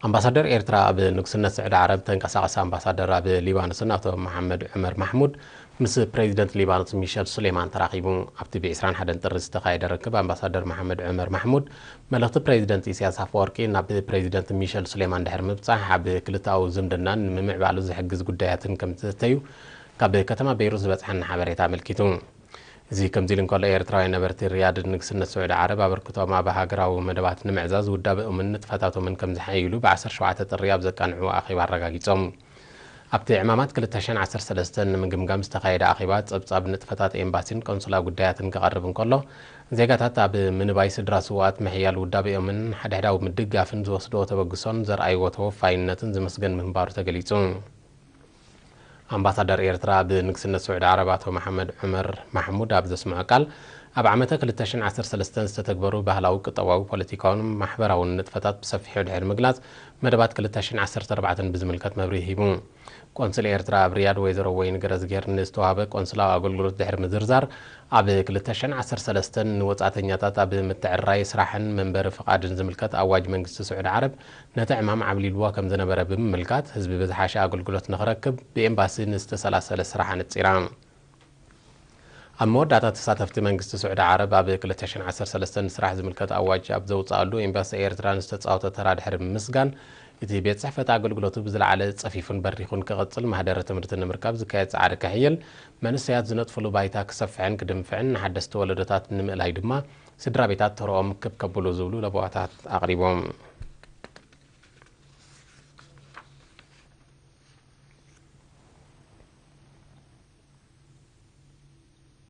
ኣምባሳደር ኤርትራ ኣብ ንግስነት ስዑዲ ዓረብ ተንቀሳቐሲ ኣምባሳደር ኣብ ሊባኖስን ኣቶ መሓመድ ዑመር ማሕሙድ ምስ ፕሬዚደንት ሊባኖስ ሚሸል ሱሌማን ተራኺቡ። ኣብቲ ብ21 ጥሪ ዝተኻየደ ርክብ ኣምባሳደር መሓመድ ዑመር ማሕሙድ መልእኽቲ ፕሬዚደንት ኢሳያስ ኣፈወርቂ ናብ ፕሬዚደንት ሚሸል ሱሌማን ድሕሪ ምብጻሕ ኣብ ክልተኣዊ ዝምድናን ንምምዕባሉ ዝሕግዝ ጉዳያትን ከም ዝተተዩ ካብ ከተማ ቤይሩት ዝበጽሓና ሓበሬታ ኣመልኪቱ። እዚ ከምዚ ኢሉ እንከሎ፣ ኤርትራውያን ነበርቲ ሪያድ ንግስነት ስዑዲ ዓረብ ኣበርክቶኦም ኣብ ሃገራዊ መደባት ንምዕዛዝ ውዳበኦምን ንጥፈታቶምን ከም ዝሓይሉ ብ17 ጥሪ ኣብ ዘቃንዕዎ ኣኼባ ኣረጋጊጾም። ኣብቲ ዕማማት ክልተ ሽሕን ዓሰርተ ሰለስተን ንምግምጋም ዝተኻየደ ኣኼባ፣ ጸብጻብ ንጥፈታት ኤምባሲን ቆንስላ ጉዳያትን ክቐርብ እንከሎ፣ ዜጋታት ኣብ ምንባይ ስድራ ስውኣት ምሕያል ውዳበኦምን ሓድሕዳዊ ምድጋፍን ዝወስድዎ ተበግሶን ዘርኣይዎ ተወፋይነትን ዝምስገን ምንባሩ ተገሊጹ። ኣምባሳደር ኤርትራ ኣብ ንግስነት ስዑዲ ዓረብ ኣቶ መሓመድ ዑመር ማሕሙድ ኣብ ዘስምዖ ቃል፣ ኣብ ዓመተ ክልተ ሽሕን ዓሰርተ ሰለስተን ዝተተግበሩ ባህላዊ፣ ቁጠባዊ፣ ፖለቲካውን ማሕበራውን ንጥፈታት ብሰፊሑ ድሕሪ ምግላጽ፣ መደባት ክልተ ሽሕን ዓሰርተ ኣርባዕተን ብዝምልከት መብርሂ ሂቡ። ቆንስል ኤርትራ ኣብ ሪያድ ወይዘሮ ወይኒ ገረዝጌር ንዝተዋህበ ቆንስላዊ ኣገልግሎት ድሕሪ ምዝርዛር፣ ኣብ ክልተ ሽሕን ዓሰርተ ሰለስተን ንወጻእተኛታት ኣብ ምትዕርራይ ስራሕን መንበሪ ፍቓድን ዝምልከት ኣዋጅ መንግስቲ ስዑዲ ዓረብ ነቲ ዕማም ዓብሊልዎ ከም ዝነበረ ብምምልካት፣ ህዝቢ ብዝሓሸ ኣገልግሎት ንኽረክብ ብኤምባሲ ንዝተሰላሰለ ስራሕ ኣነጺራ። ኣብ መወዳእታ፣ ተሳተፍቲ መንግስቲ ስዑዲ ዓረብ ኣብ ክልተ ሽሕን ዓሰርተ ሰለስተን ንስራሕ ዝምልከት ኣዋጅ ኣብ ዘውጽኣሉ፣ ኤምባሲ ኤርትራ ንዝተጻወቶ ተራ ድሕሪ ምምስጋን፣ እቲ ቤት ጽሕፈት ኣገልግሎቱ ብዝለዓለ ጸፊፉን በሪኹን ክቕጽል፣ ማህደረ ትምህርቲ ንምርካብ ዝካየድ ጻዕሪ ክሕይል፣ መንእሰያት ዝነጥፍሉ ባይታ ክሰፍሕን ክድንፍዕን፣ ንሓደስቲ ወለዶታት ንምእላይ ድማ ስድራ ቤታት ተርኦም ክብ ከብሉ ዝብሉ ለበዋታት ኣቕሪቦም።